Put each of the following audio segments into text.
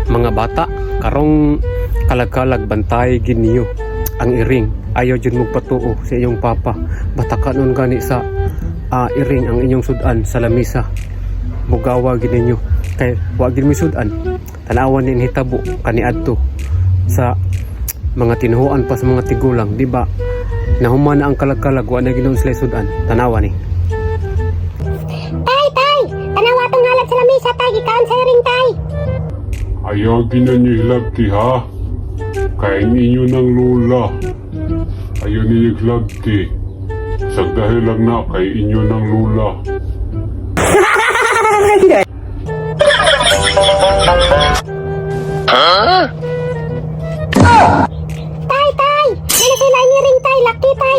Mga bata, karong kalag-kalag, bantay gyud niyo ang iring. Ayaw jud mo patuo sa inyong papa. Bataka nun gani sa iring ang inyong sudan sa lamisa. Mugawa gyud ninyo. Kay wa gyud mi sudan. Tanawan ni hitabo kaniadto sa mga tinuhuan pa sa mga tigulang, di ba? Nahuman na ang kalag-kalag, wa na ginon sila sudan. Tanawa ni. Tay, tay! Tanawa tong halad sa lamisa, tay. Gikaon sa iring, tay. Ayaw ginan niyo hilabti, ha? Kain inyo ng lula. Ayaw ninyo hilabti. Sagdahi lang na kay inyo ng lula. Tay, tay! Ano sila ang iring, tay? Laki, tay.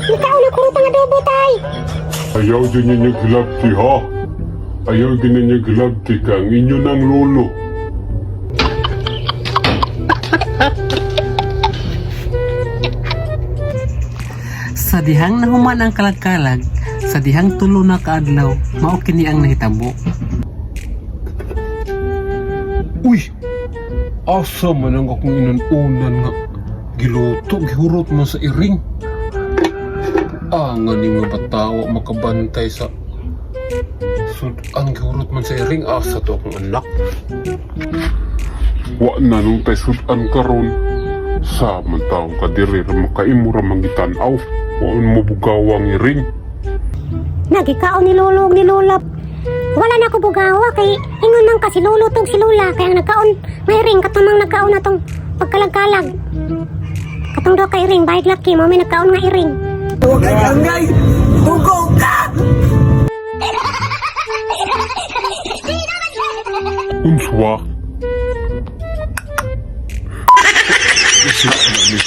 Gikaon na kurutang adobo, tay. Ayaw din ninyo hilabti, ha? Ayaw din ninyo hilabti kang inyo ng lolo. Sa dihang nahuman ang kalag-kalag, sa dihang tulo na kaadlaw, mao kini ang nahitabo. Uy! Asa man ang akong inununan nga giluto, gihurot man sa iring. Ah, nga ni mga batawa makabantay sa sudan, gihurot man sa iring. Asa to akong anak. Wa na nung tay sudan karon. Sa man taong kadiri ra makaimo ra man gitan-aw. Wa man mo bugawang iring. Nagikaon ni lolo ug ni lola. Wala na ko bugawa kay ingon man ka si lolo tog si lola kay ang nagkaon may ring katumang nagkaon na tong pagkalag-kalag. Katong duha ka iring bayad laki mo may nagkaon nga iring. Huwag kang angay! Tugo ka! Unswa? Isip na ni.